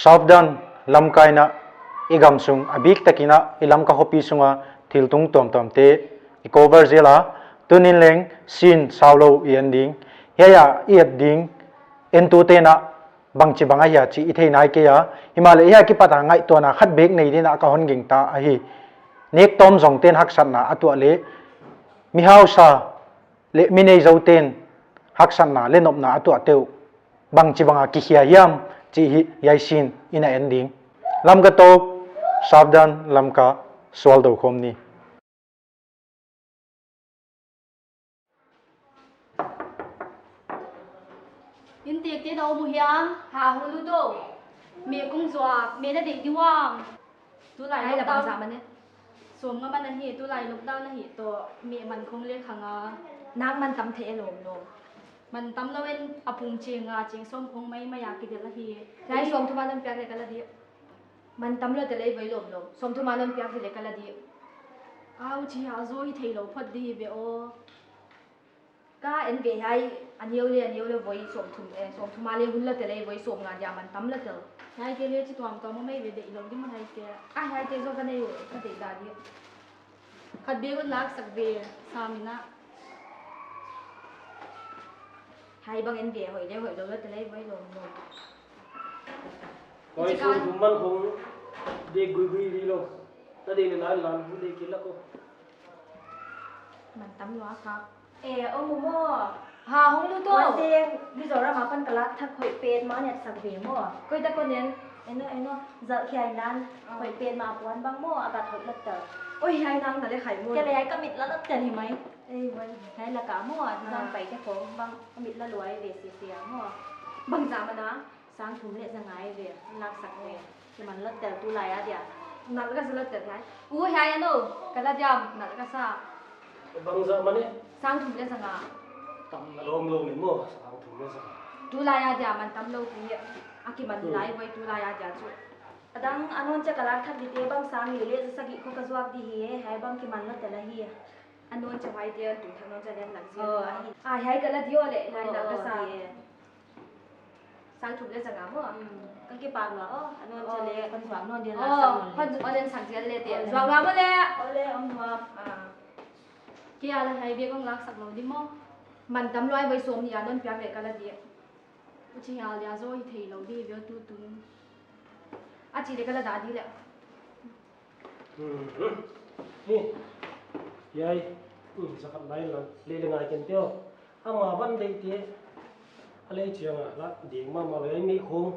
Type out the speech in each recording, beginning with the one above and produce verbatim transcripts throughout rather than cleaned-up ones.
Sabdan Lamka in i gam sung a biktakin i Lamka khopi sunga thiltung tuamtuamte i cover zel a, tuni'n leng scene saulou i en ding. Hiai a i et ding entute'n bangchibang ahia chih i thei nai kei a, himahleh hiai akipat a ngaihtuahna khat bek nei dingin ka hon gingta ahi. Nek tawm zongte'n haksatna a tuah leh, mi hausa leh mi neizoute'n haksatna leh nopna a tuahte uh bangchibang a kikhia hiam chih hiai scene in a en ding. Lamka Talk, Sabdan Lamka, sual dou khawm ni. Inntekte na om uh hia? Ha, hong lut ou. Meh kong zuak, meh na deih di uam? Tulai lockdown. Ai, la bangzah man e? Sawmnga man ahi, tulai lockdown ahi toh, meh man khong leh khang a. Nak man tam thei lawm lawm. Man tam lou in a pung cheng nga cheng sawm khong maimai a kidelh ahi. Hiai sawmthum a non piak leh ka la di. Man tam lou te leh voi lawm lawm. Sawmthum a non piak di leh ka la di. Au, chi a zo hi theilou phot di ve aw. Ka en ve hiai, a neu leh, a neu leh voi sawmthum, eh, sawmthum a leh hun la te leh voi sawmnga dia man tam la tel. Hiaite leh chi tuamtuam a mai ve deih lou di mah hiaite. Ah, hiaite zo ka nei uh, ka deih da di. Khat bek un laksak ve, sam in a. Hiai bang en ve hoih leh hoihlou la te leh voi lawm lawm. Oi, chi kan sawmthum man khong deih guigui di lou. Na deih leh nai lan, hun deih kei la ko. Man tam lou a ka. Eh, om uh maw? Ha, hong lut ou. Huan teng, Mizoram apan ka lak thak hoih petmah a, et sak ve maw. Koi ta kon en? Eno, eno, zalh khia in lan, ah, hoih petmah a puan bang maw, a bat hoih lou ta. Oi, hiai nang na leh khai maw. Kei leh hiai ka mit la lou tel hi mai. Ei, huai, hiai lak a maw, ah, zang pai te khong bang, ka mit la luai ve sese a maw. Bangzah man a? Sang thum leh za nga ve, laksak ve. Kiman lou tel tulai a dia. Nalh ka sa lou tel hiai. U hiai a no, ka la diam, nalh ka sa. Bangzah man e? Sang thum leh za nga. Tam lawmlawm e maw, sang thum leh za nga. Tulai a dia man tam lou pi. A kiman lai voi tulai a dia chu. A dang a non cha ka lak thak dite bang sang li leh za sagih khong ka zuak di hi e, hiai bang kiman lou tel ahi. A non cha hiaite a tung thak non cha lian lak zel. Oh, ahi. Ah, hiai ka la di aw leh, lai lak ka sa. Oh, oh, hi e. Sang thum leh za nga maw. Hmm. Ka kipak lou a, a non cha leh. Kan zuak non dia lak sak non leh. Kan zuak non sak dia leh te. Zuak lou maw leh. Ole, om hua. Ah. Kei a la hiai bek kong laksak lou di maw. Man tam lou a voi sawmnih a non piak leh ka la di. Huchi hial dia zo hi theilou di ve aw tutung. A chi leh ka la da di leh. Hmm. Ni. Hiai. Hmm, zakhat lai la. Leh leh ngai ken teo. Ama van deihte. A lei chiang a la ding mahmah lou hiai meh khong.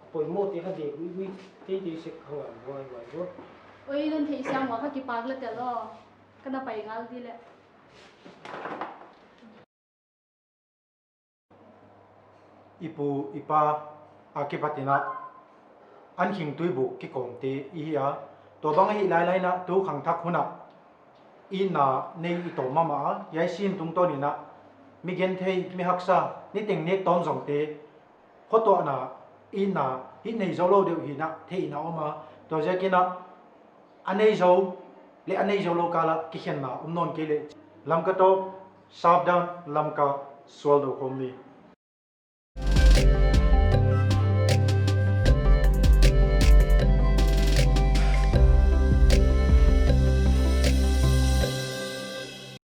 A poimoh te kha deih guigui. Teitei sek kha ngal huai huai vo. Oi, non theisiam ua ka kipak lou tel aw. Ka na pai ngal di leh. I pu i pa a kipatin a, an khing tuibuk kikawmte i hi a, tua bang ahih lailai in a tu khangthak hun a itna nei i tawm mahmah a, hiai scene tungtawn in a mi genthei, mi haksa, niteng nek tawm zongte khotuahna, itna hih nei zou lou deuh hi'n a theihna om a, tua ziakin a a nei zou leh a nei zou lou kal a kikhenna om nawn kei leh. Lamka Talk, Sabdan Lamka, sual dou khawm ni.